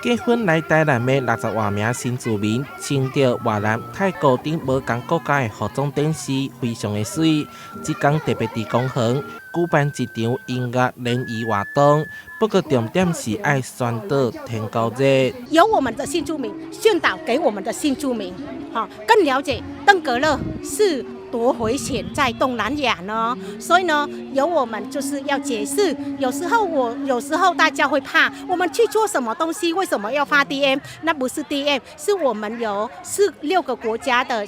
結婚來台南的60外名新住民，穿著越南、泰國等無仝國家的服裝展示，非常的媠。這工特別佇公園舉辦一場音樂聯誼活動，不過重點是愛宣導天狗節。由我們的新住民宣導給我們的新住民，哈，更了解登革熱是多危險在東南亞呢，所以呢，由我們就是要解釋。有時候我有時候大家會怕，我們去做什麼東西，為什麼要發 DM？那不是 DM，是我們有四六個國家的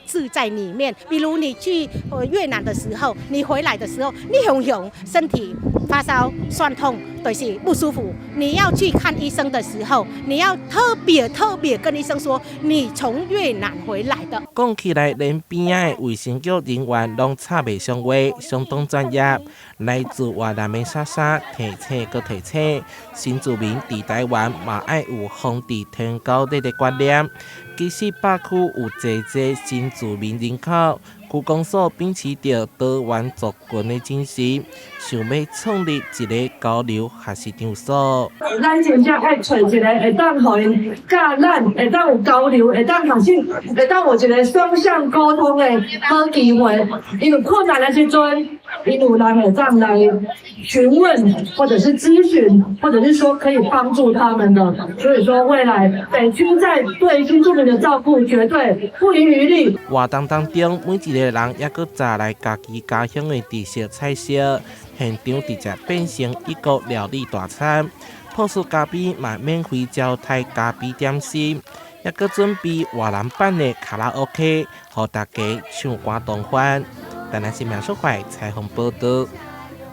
字在裡面。比如你去越南的時候，你回來的時候，你雄雄身體發燒、痠痛，就是不舒服，你要去看醫生的時候，你要特別特別跟醫生說，你從越南回來的。講起來，連邊仔的衛生局人員攏插袂上話，相當專業。來自越南的莎莎提醒閣提醒，新住民佇台灣嘛愛有防治天狗熱的觀念。其實北區有濟濟新住民人口，區公所秉持著多元族群的精神，想欲創立一个交流學習場所。咱真正愛揣一个會當予𪜶佮咱會當有交流，會當學習，會當有一个雙向溝通的好機會。𪜶有困難的時陣，𪜶有人會當來詢問，或者是諮詢，或者是說可以幫助他們的。所以說，未來北區在對新住民的照顧絕對不遺餘力。活動當中，每一个人猶閣炸來家己家鄉的特色菜色，現場直接變成一國料理大餐。朴素咖啡嘛免費招待咖啡點心，猶閣準備越南版的卡拉 OK，予大家唱歌同歡。台南新聞蘇懷採訪報導。